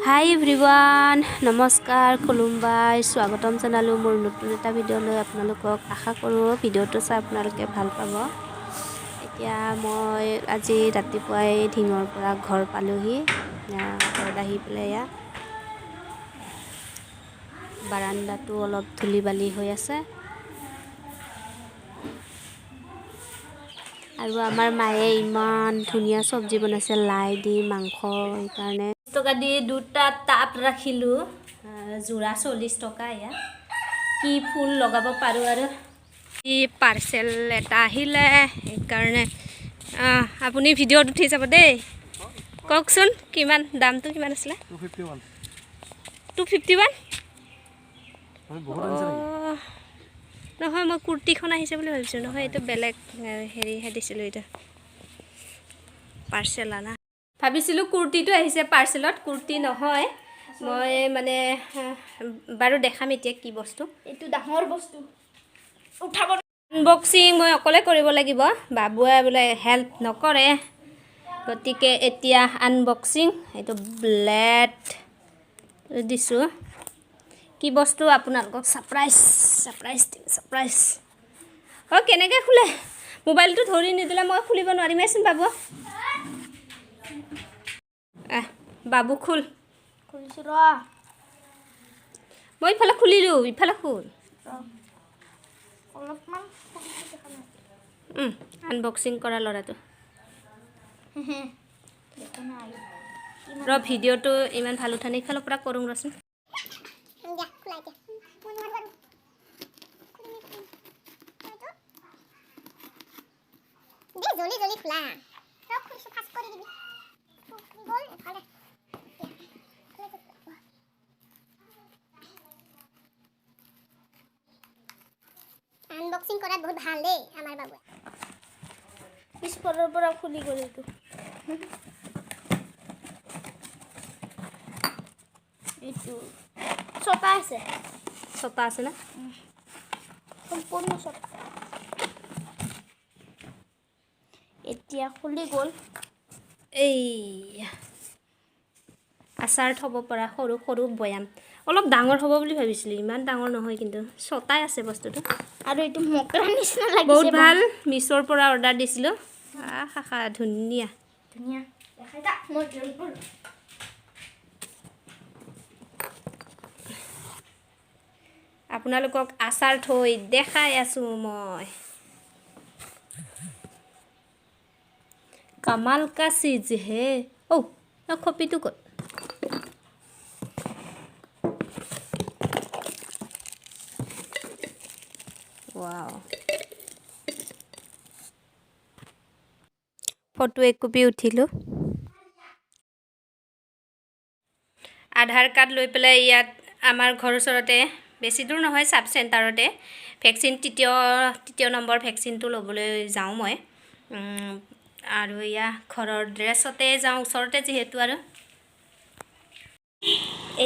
হাই everyone, নমস্কাৰ, খুলুমবাই। স্বাগতম জনালোঁ মোৰ নতুন এটা ভিডিঅ'লৈ আপোনালোকক। আশা কৰোঁ ভিডিঅ'টো চাই আপোনালোকে ভাল পাব। এতিয়া মই আজি ৰাতিপুৱাই ধিঙৰ পৰা ঘৰ পালোহি। ঘৰত আহি পেলাই এয়া বাৰাণ্ডাটো অলপ ধূলি বালি হৈ আছে আৰু আমাৰ মায়ে ইমান ধুনীয়া চব্জি বনাইছে, লাই দি মাংস। সেইকাৰণে টকা দি দুটা টাব ৰাখিলোঁ, যোৰা 40 টকা। এয়া কি ফুল লগাব পাৰোঁ। আৰু ই পাৰ্চেল এটা আহিলে, সেইকাৰণে আপুনি ভিডিঅ'ত উঠি যাব দেই। কওকচোন, কিমান দামটো কিমান আছিলে? 251। 251। আমি বহুত আনিছে নেকি? নহয়, মই কুৰ্তিখন আহিছে বুলি ভাবিছোঁ। নহয়, এইটো বেলেগ হেৰিহে দিছিলোঁ। এইটো পাৰ্চেল আনা ভাবিছিলোঁ, কুৰ্তিটো আহিছে পাৰ্চেলত। কুৰ্তি নহয়, মই মানে বাৰু দেখাম এতিয়া কি বস্তু। এইটো ডাঙৰ বস্তু, উঠাব। আনবক্সিং মই অকলে কৰিব লাগিব, বাবুৱে বোলে হেল্প নকৰে। গতিকে এতিয়া আনবক্সিং। এইটো ব্লেড দিছোঁ। কি বস্তু আপোনালোকক ছাৰপ্ৰাইজ, ছাৰপ্ৰাইজ দিম, ছাৰপ্ৰাইজ। অঁ, কেনেকৈ খোলে? মোবাইলটো ধৰি নিদিলে মই খুলিব নোৱাৰিমেইচোন। বাবু, আহ বাবু, খোল। খুলিছোঁ, ৰ। মই ইফালে খুলিলোঁ, ইফালে খোল। ৰ। অলপমান খুলিছোঁ, দেখা নাই। আনবক্সিং কৰা ল'ৰাটো। দেখা নাই। ৰ, ভিডিঅ'টো ইমান ভাল উঠা নাই, ইফালৰ পৰা কৰোঁ, ৰচোন। দিয়া, খোলা এতিয়া। মই নোৱাৰো আৰু। খুলিম, খুলিম। এইটো। দে, জলদি জলদি খোলা। ৰ, খুলিছোঁ, ফাষ্ট কৰি দিবি। গ'ল এফালে। দিয়া, খোলা দে। আনবক্সিং কৰাত বহুত ভাল দেই আমাৰ বাবুৱে। পিছফালৰ পৰা খুলি গ'ল এইটো। এইটো ছটা আছে। ছটা আছে না? সম্পূৰ্ণ ছটা। এতিয়া খুলি গ'ল। এই আচাৰ থ'ব পৰা সৰু সৰু বৈয়াম। অলপ ডাঙৰ হ'ব বুলি ভাবিছিলোঁ, ইমান ডাঙৰ নহয়, কিন্তু ছটাই আছে বস্তুটো। আৰু এইটো মকৰা নিচিনা লাগিছে। বহুত ভাল। মিছ'ৰ পৰা অৰ্ডাৰ দিছিলোঁ। আহ হা, ধুনীয়া। ধুনীয়া। দেখাই থাক, মই জল কৰোঁ। আপোনালোকক আচাৰ থৈ দেখাই আছোঁ মই। कमाल का चीज है। অ' খপিটো ক'ত? ৱাও, ফটো এককপি উঠিলোঁ। আধাৰ কাৰ্ড লৈ পেলাই ইয়াত আমাৰ ঘৰৰ ওচৰতে, বেছি দূৰ নহয়, চাব চেণ্টাৰতে ভেকচিন, তৃতীয় তৃতীয় নম্বৰ ভেকচিনটো ল'বলৈ যাওঁ মই। আৰু এয়া ঘৰৰ ড্ৰেছতে যাওঁ, ওচৰতে যিহেতু আৰু।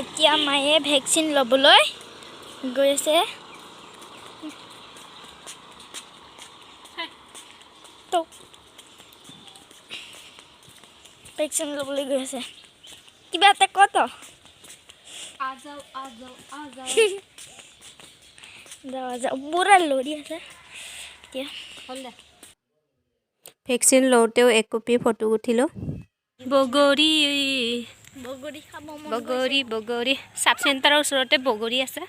এতিয়া মায়ে ভেকচিন ল'বলৈ গৈ আছে। তো ভেকচিন ল'বলৈ গৈ আছে। কিবা এটা ক তো। আ যাওঁ, আ যাওঁ। যাওঁ যাওঁ, পুৰা লৰি আছে এতিয়া। হ'ল দে। ভেকচিন লওঁতেও এককপি ফটো উঠিলোঁ। বগৰী। বগৰী খাব মন। বগৰী, বগৰী। চাব চেণ্টাৰৰ ওচৰতে বগৰী আছে।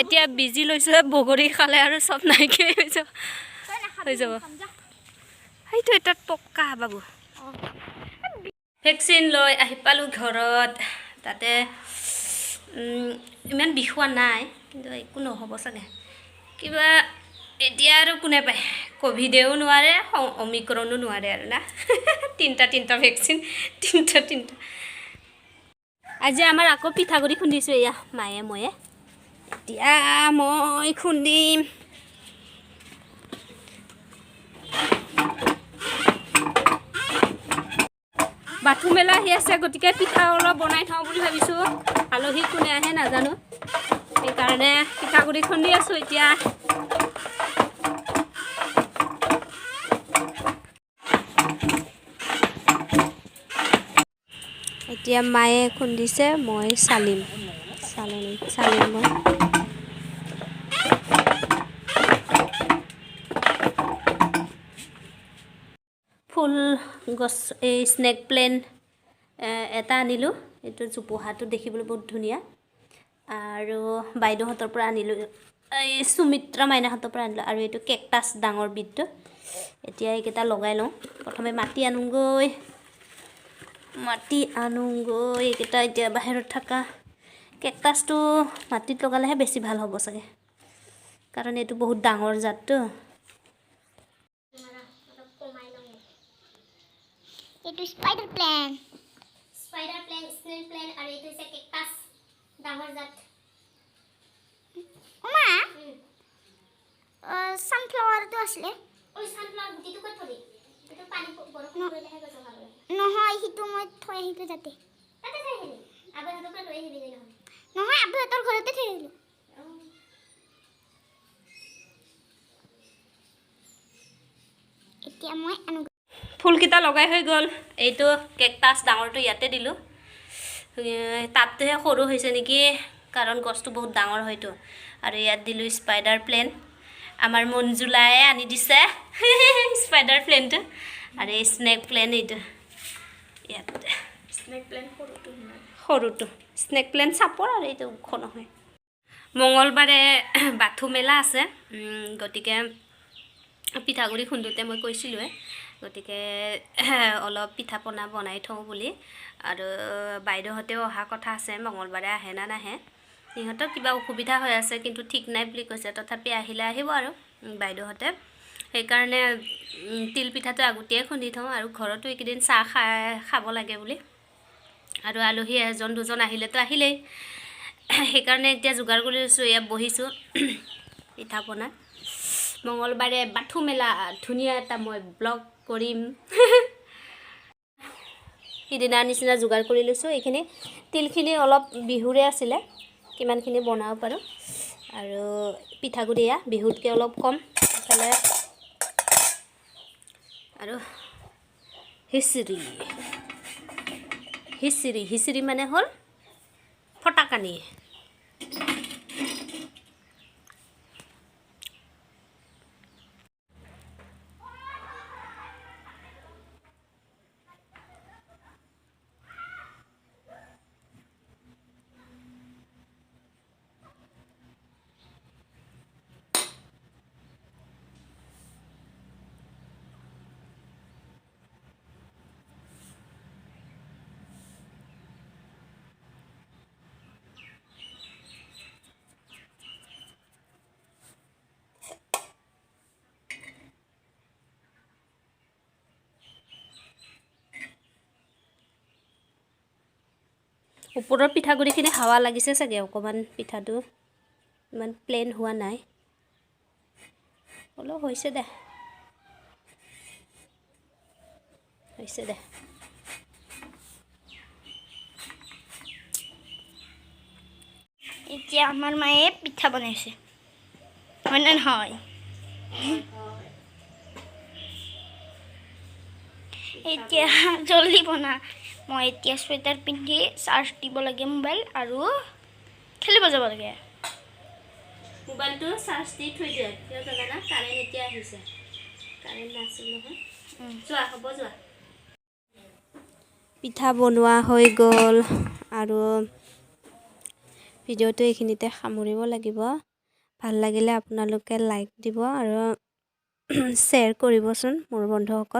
এতিয়া বিজি লৈছোঁ, বগৰী খালে আৰু চব নাইকিয়া হৈ যাব। সেইটো এটা পকা বাবু। ভেকচিন লৈ আহি পালোঁ ঘৰত। তাতে ইমান বিষোৱা নাই, কিন্তু একো নহ'ব চাগে কিবা। এতিয়া আৰু কোনে পায়? ক'ভিডেও নোৱাৰে, অমিক্ৰণো নোৱাৰে আৰু না। তিনিটা তিনিটা ভেকচিন, তিনিটা তিনিটা। আজি আমাৰ আকৌ পিঠাগুড়ি খুন্দিছোঁ। এয়া মায়ে ময়ে। এতিয়া মই খুন্দিম। বাথু মেলা আহি আছে, গতিকে পিঠা অলপ বনাই থওঁ বুলি ভাবিছোঁ। আলহী কোনে আহে নাজানো, সেইকাৰণে পিঠাগুড়ি খুন্দি আছোঁ এতিয়া। এতিয়া মায়ে খুন্দিছে, মই চালিম, চালনীত চালিম মই। ফুল গছ এই স্নেক প্লেণ্ট এটা আনিলোঁ। এইটো জোপোহাটো দেখিবলৈ বহুত ধুনীয়া। আৰু বাইদেউহঁতৰ পৰা আনিলোঁ, এই সুমিত্ৰা মাইনাহঁতৰ পৰা আনিলোঁ। আৰু এইটো কেকটাছ ডাঙৰ বিধটো। এতিয়া এইকেইটা লগাই লওঁ। প্ৰথমে মাটি আনোগৈ, মাটি আনোগৈ। এইকেইটা এতিয়া বাহিৰত থকা কেকটাছটো মাটিত লগালেহে বেছি ভাল হ'ব চাগে, কাৰণ এইটো বহুত ডাঙৰ জাতটো। এইটো spider plant. Spider plant, snake plant আৰু এইটো হৈছে কেকটাছ ডাঙৰ জাত। মা, ছানফ্লাৱাৰটো আছিলে। ঐ, ছানফ্লাৱাৰ গুটিটো ক'ত থলি? এইটো পানী বৰষুণ পৰিলেহে গছ ভাল হয়। নহয়, সিটো মই থৈ আহিলোঁ তাতে। তাতে থৈ আহিলি? আবৈহঁতৰ পৰা লৈ আহিবিগৈ নহয়? নহয়, আবুহঁতৰ ঘৰতে থৈ আহিলোঁ। এতিয়া মই আনো। ফুলকেইটা লগাই হৈ গ'ল। এইটো কেকটাছ ডাঙৰটো ইয়াতে দিলোঁ। টাবটোহে সৰু হৈছে নেকি, কাৰণ গছটো বহুত ডাঙৰ হয়তো। আৰু ইয়াত দিলোঁ স্পাইডাৰ প্লেণ্ট। আমাৰ মঞ্জুলাই আনি দিছে স্পাইডাৰ প্লেণ্টটো। আৰু এই স্নেক প্লেণ্ট এইটো ইয়াত। স্নেক প্লেণ্ট সৰুটো। সৰুটো স্নেক প্লেণ্ট চাপৰ আৰু এইটো ওখ নহয়। মঙলবাৰে বাথৌ মেলা আছে। গতিকে পিঠাগুড়ি খুন্দোতে মই কৈছিলোঁৱে, গতিকে অলপ পিঠা পনা বনাই থওঁ বুলি। আৰু বাইদেউহঁতেও অহা কথা আছে, মঙলবাৰে আহে না নাহে। সিহঁতৰ কিবা অসুবিধা হৈ আছে, কিন্তু ঠিক নাই বুলি কৈছে। তথাপি আহিলে আহিব আৰু বাইদেউহঁতে। সেইকাৰণে তিল পিঠাটো আগতীয়াই খুন্দি থওঁ। আৰু ঘৰতো এইকেইদিন চাহ খাই খাব লাগে বুলি, আৰু আলহী এজন দুজন আহিলেতো আহিলেই, সেইকাৰণে এতিয়া যোগাৰ কৰি লৈছোঁ। ইয়াত বহিছোঁ পিঠা পনা। মঙলবাৰে বাথৌ মেলা, ধুনীয়া এটা মই ব্লগ কৰিম। সিদিনাৰ নিচিনা যোগাৰ কৰি লৈছোঁ এইখিনি। তিলখিনি অলপ বিহুৰে আছিলে, কিমানখিনি বনাব পাৰোঁ। আৰু পিঠাগুড়ি এয়া বিহুতকৈ অলপ কম ইফালে। আৰু খিচিৰি, খিচিৰি, খিচিৰি মানে হ'ল ফটাকানি। ওপৰৰ পিঠাগুড়িখিনি হাৱা লাগিছে চাগে অকণমান, পিঠাটো ইমান প্লেইন হোৱা নাই। অলপ হৈছে দে, হৈছে দে। এতিয়া আমাৰ মায়ে পিঠা বনাইছে, হয় নে নহয়? এতিয়া জল্দি বনা। মই এতিয়া চুৱেটাৰ পিন্ধি চাৰ্জ দিব লাগে মোবাইল আৰু খেলিব যাব লাগে। মোবাইলটো চাৰ্জ দি থৈ দিয়ে। কিয় জানানা? কাৰেণ্ট এতিয়া আহিছে, কাৰেণ্ট নাছিল নহয়। যোৱা, হ'ব যোৱা। পিঠা বনোৱা হৈ গ'ল আৰু ভিডিঅ'টো এইখিনিতে সামৰিব লাগিব। ভাল লাগিলে আপোনালোকে লাইক দিব আৰু শ্বেয়াৰ কৰিবচোন মোৰ বন্ধুসকল।